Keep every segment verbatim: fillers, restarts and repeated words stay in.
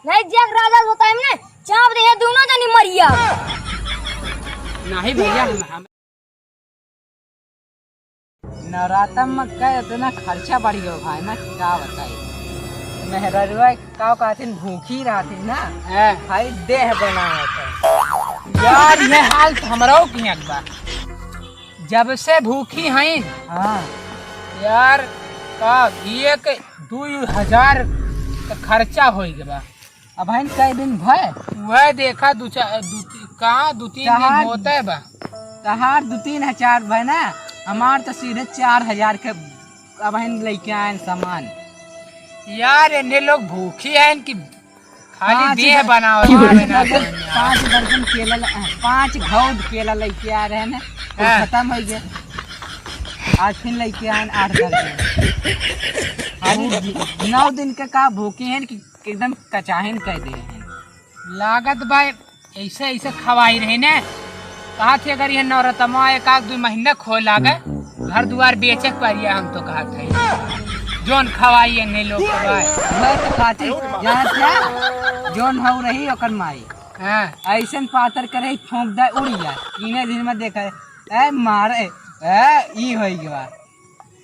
नहीं, जग राजा होता है ने, चाप दे, ये दोनों जनी मरिया। नहीं भैया, हम, हम नवरातम में का इतना खर्चा बढ़ गयो भाई ना, का बताई। मेहररुआ का कहथिन, भूखी रहथिन ना, हैं। भाई देह बनावत है। यार, ये हाल तो हमरो की एक बा। जब से भूखी हईन, हाँ। यार, का घिए के दुई हजार के खर्चा होइ गवा। अब हईन कई दिन भय? वह देखा, दू चार, दू ती-, कहाँ दू तीन दिन तहार, होते बा। तहार दू तीन हजार भय ना, हमार तो सीधे चार हजार के अब हईन लेके आएन सामान। यार, इन्हें लोग भूखी हैं कि खाली पाँच देह दर-, बनावत पाँच हवे ना दर्जन, दुनिया। पाँच दर्जन केला ल-, पाँच घौद केला लेके आ रहे हैं, वो हाँ। खत्म हो गया। आज फिर लेके आए आठ दर्जन। अरे जी, नौ दिन के का भूखे हैं कि एकदम कचाहिन कह दे हैं। लागत बा ऐसे, ऐसे खवाई रहे ने। कहा थे अगर ये नौरतमा एक आध दो महीना खो लागे, घर दुआर बेचे के परिया, हम तो कहा थे। जोन खवाई है नहीं लोग खवाए। मैं तो खाती, जानत है, जोन हऊ रही ओकर माई। हाँ। ऐसन पातर करे, फूंक दे, उड़ जा। तीने दिन में देखा, ए मारे, ए, ई होई गवा।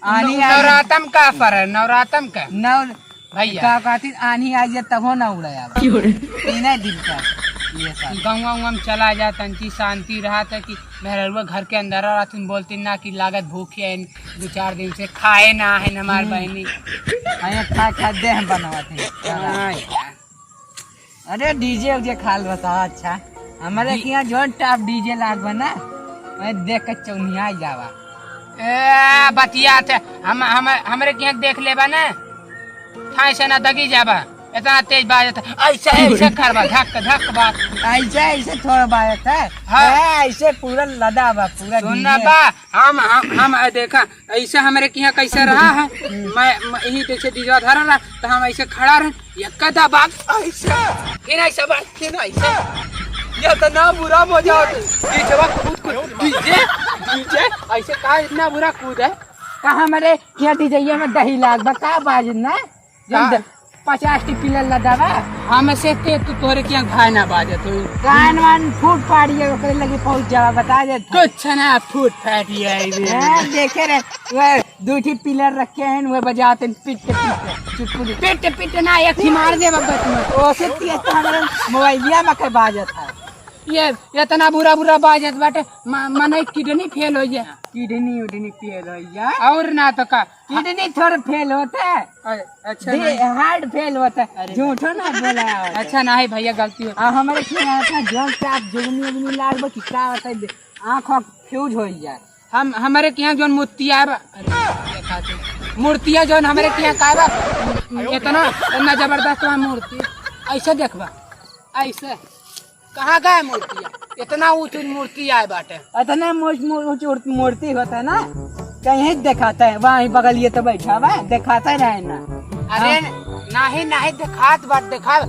आन्ही नौ-, आ नवरातम का पर है, नवरातम का? नौ-, भैया। का कहती, आन्ही आ जाए तबो ना उड़े आवा। क्यों रे? तीने दिन का ये साल। गाँव, गाँव में चला जात, तंची शांति रहत है कि मेहररुआ घर के अंदर रहत, बोलती ना कि लागत भूखी है, दो चार दिन से खाए ना है हमार हम्म। बहनी। हाँ, ये खा, खा देह बनावत है। हाँ यार। अरे डीजे उजे खाल बताओ। अच्छा, हमारे डी- के यहाँ जौन टॉप डीजे लाग बा ना, मैं देख के चौनिया जावा। ए, बतिया थे, हम, हम, हमरे के यहाँ देख लेबा ना, ठाई से ना दगी जाबा, इतना तेज बाजत है, ऐसे, ऐसे करबा, धक, धक बा। ऐसे, ऐसे थोड़ा बाजत है। हाँ। ए, ऐसे पूरा लदा बा, पूरा सुन ना डीजे। बा, हम, हम, हम, ए, देखा, ऐसे हमरे के यहाँ कैसे रहा है, मैं, मैं यही जैसे डीजवा धरा रहा, तो हम ऐसे खड़ा रहे, ये कदा बात ऐसे, फिर ऐसे बात, फिर ऐसे। ये तो ना बुरा मजा आता है। डीजवा कूद, कूद, डीजे, डीजे, ऐसे का इतना बुरा कूद है? का हमरे यहाँ डीजे में दही लाग बा, का बाज ना? जब का? द-, पचास टी पिलर लदा बा। हमसे ते तू तोहरे के यहाँ घाय ना बाजत हो। कान वान फूट फाट ये ओकरे लगे पहुँच जावा, बता दे। कुछ ना फूट फाट ये आई बे। हाँ, देखे रे, वो दू ठी पिलर रखे हैं, वो बजाते हैं, पिट, पिट, चुटपुट। पिट, पिट ना, एक ही मार दे बब्बा तुम्हें। ओसे तेज तो हमारे मोबाइलिया में के बाजत है। ये इतना बुरा, बुरा बाजत बाटे, म-, मनई किडनी फेल हो जाए। किडनी उडनी फेल हो जाए। और ना तो का? किडनी थोड़ा फेल होता है। अ-, अच्छा दे, नहीं। हार्ट फेल होता है। अरे झूठो ना बोला है। अच्छा नहीं भैया, गलती हो। आ, हमारे क्या था, जौन से आप जुगनी उगनी लाग बा कि का होता है, आँख वाँख फ्यूज हो जाए। हम, हमरे के यहाँ जौन मोतिया बा, अरे, देखा तो, मूर्तिया जौन हमरे के यहाँ का बा, इतना, इतना जबरदस्त बा मूर्ति। ऐसे देखबा, ऐसे, कहाँ गए मूर्तिया? इतना ऊँच ऊँच मूर्ति आए बाटे। इतना ऊँच, ऊँच, ऊँच मूर्ति होता है ना, कहीं देखाता है, वहीं बगलिए तो बैठा बा, देखाता रहे ना। अरे, हाँ। नहीं, नहीं देखात बा, देखा, ए,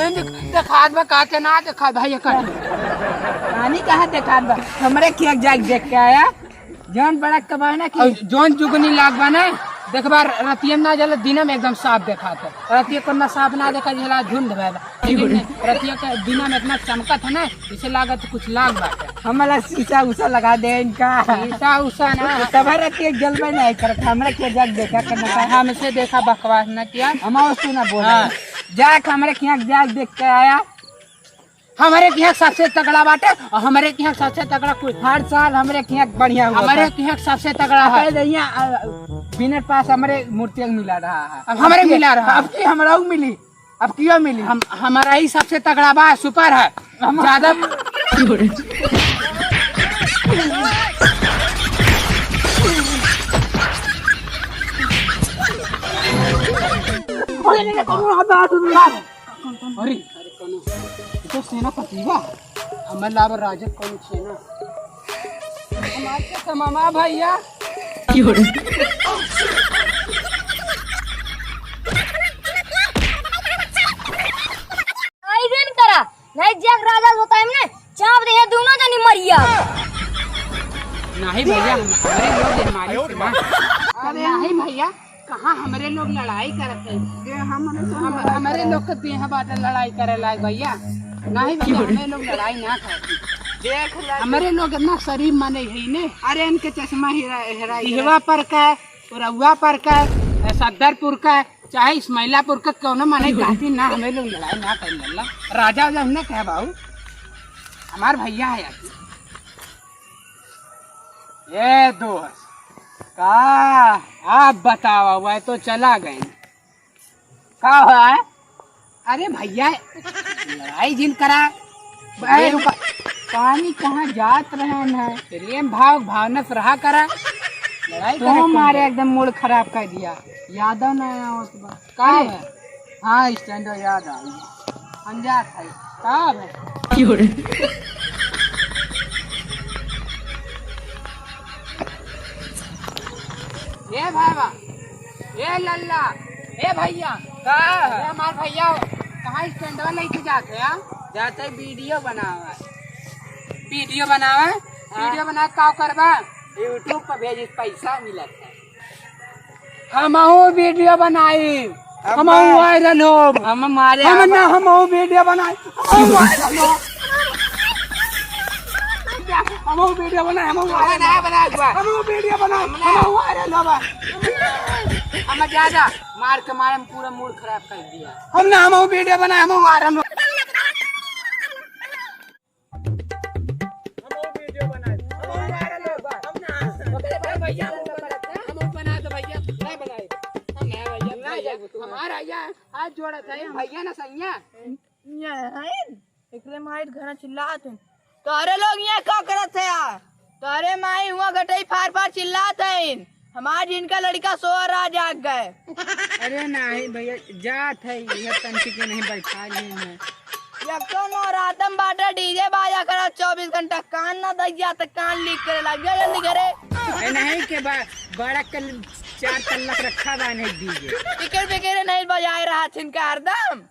देख-, देखात बा, कहते ना देखा भाई, एकर। पानी कहाँ देखात बा? हमरे खेत जाके देख के आया। जौन बड़ा कबाना की और जौन जुगनी लाग बा ना, देखबा, रतिया में ना जले, दिना में एकदम साफ देखात है। रतिया को ना साफ ना देखा जला, झुंड भय बा। लेकिन रतिया के दिना में इतना चमकत है ना, इसे लागत कुछ लाग बाटे। हमारा शीशा उसा लगा दे इनका। शीशा उसा ना। तब रतिया जलबे नहीं करत, हमरा के जाके देखा करना था। हमसे देखा बकवास ना किया। हम और तू ना बोला। हाँ। जाके हमरे खेत जाके देख के आया। हमरे के यहाँ सबसे तगड़ा बाटे, और हमरे के यहाँ सबसे तगड़ा कुछ। हर साल हमरे के यहाँ बढ़िया होता। हमरे के यहाँ सबसे तगड़ा है। पहले यहाँ, अ, बिनर पास हमरे मूर्तियाँ मिला रहा है। अब हमरे अब की, मिला रहा है। अब की हमरा मिली, अब कियो मिली। हम, हमारा ही सबसे तगड़ा बा, सुपर है। हम ज्यादा अरे, नहीं, नहीं, कौनो हाथ में हाथ उठा। अरे, अरे, कौनो, ये तो सेनापति बा। हमर लाभ राजा कौन सेना? हमारे तो मामा भैया। आई दिन करा, नहीं जग राजा होता है ने, चाप दे ये दोनों जनी मरिया। नहीं भैया, हम, हमारे लोग ये मालिक से ना। अरे नहीं भैया, कहाँ हमरे लोग लड़ाई करत है? ये हमरे से हम, लड़ाई हमरे करे। लोग के देह बाटे लड़ाई करे लायक भैया। नहीं भैया, हमरे लोग लड़ाई ना करत। देख ले। हमरे लोग इतना शरीफ माने ही ने। अरे इनके चश्मा हेरा, हेरा, हेरा। इहवा पर का, रउआ पर का, सद्दरपुर का, चाहे इस्माइलापुर का, कौनो माने कहती ना, हमरे लोग लड़ाई ना कर लेला। राजा वाजा ना कहे बाबू, हमार भैया है यार। ए दोस्त, का आप बतावा, वह तो चला गए। का हुआ है? अरे भैया, लड़ाई जिन करा। ए, रुका। पानी कहाँ जात रहे हैं? प्रेम भाव, भावना से रहा करा। लड़ाई तो करे मारे कौन? एकदम मूड खराब कर दिया। यादव ना आया हो तो बा। का अरे, है? हाँ, स्टैंडर्ड याद आ गया। हम जात है। का है? क्यों रे? ए भाईवा, ए लल्ला, ए भैया, का? ए हमार भैया, कहाँ स्टैंडवा लेके जात है, हाँ? जाते वीडियो बनावे। वीडियो बनावे? हाँ। वीडियो बना के का करबा? YouTube पर भेजी, पैसा मिलत है। हमहू वीडियो बनाई, हम हमहू बा-, वायरल होब। हम मारे हम हम ना, हमहू वीडियो बनाई, हमहू वायरल होब। हमहू वीडियो बनाई, हमहू वायरल बना, होब। बना, बना, बना। हमहू वीडियो बनाई, हमहू वायरल होब। हम ज्यादा मार के मारे में पूरा मूड खराब कर दिया। हम ना, हमहू वीडियो बनाई, हमहू वायरल होब। हमहू वीडियो बनाई, हमहू वायरल होब। हम ना, ओकरे भाई भैया, हमहू बना, हमहू बना दो भैया, नहीं बनाई। हम ना भैया, नहीं भैया, जाएंगे तू। हमारा भैया हाथ जोड़ा था, ये भैया ना सैया। ये है, एकरे माई घर चिल्लात हैं। तोहरे लोग यहाँ का करत है यार? तोहरे माई हुआ गटई फार फार चिल्लात हैं। हमार जिनका लड़का सो रहा जाग गए। अरे नहीं भैया, जात है, ये तनकी के नहीं बैठा लिए हैं। एक तो नवरातम बाटे, डीजे बाजा करा चउबीस घंटा, कान ना दैया त कान लीक करे लाग गया जल्दी घरे। ए, नहीं के बा-, बड़ा कल चार तल्लक रखा बा नहीं डीजे। टिकट बिकेरे नहीं बजाए रहा छिनका हरदम।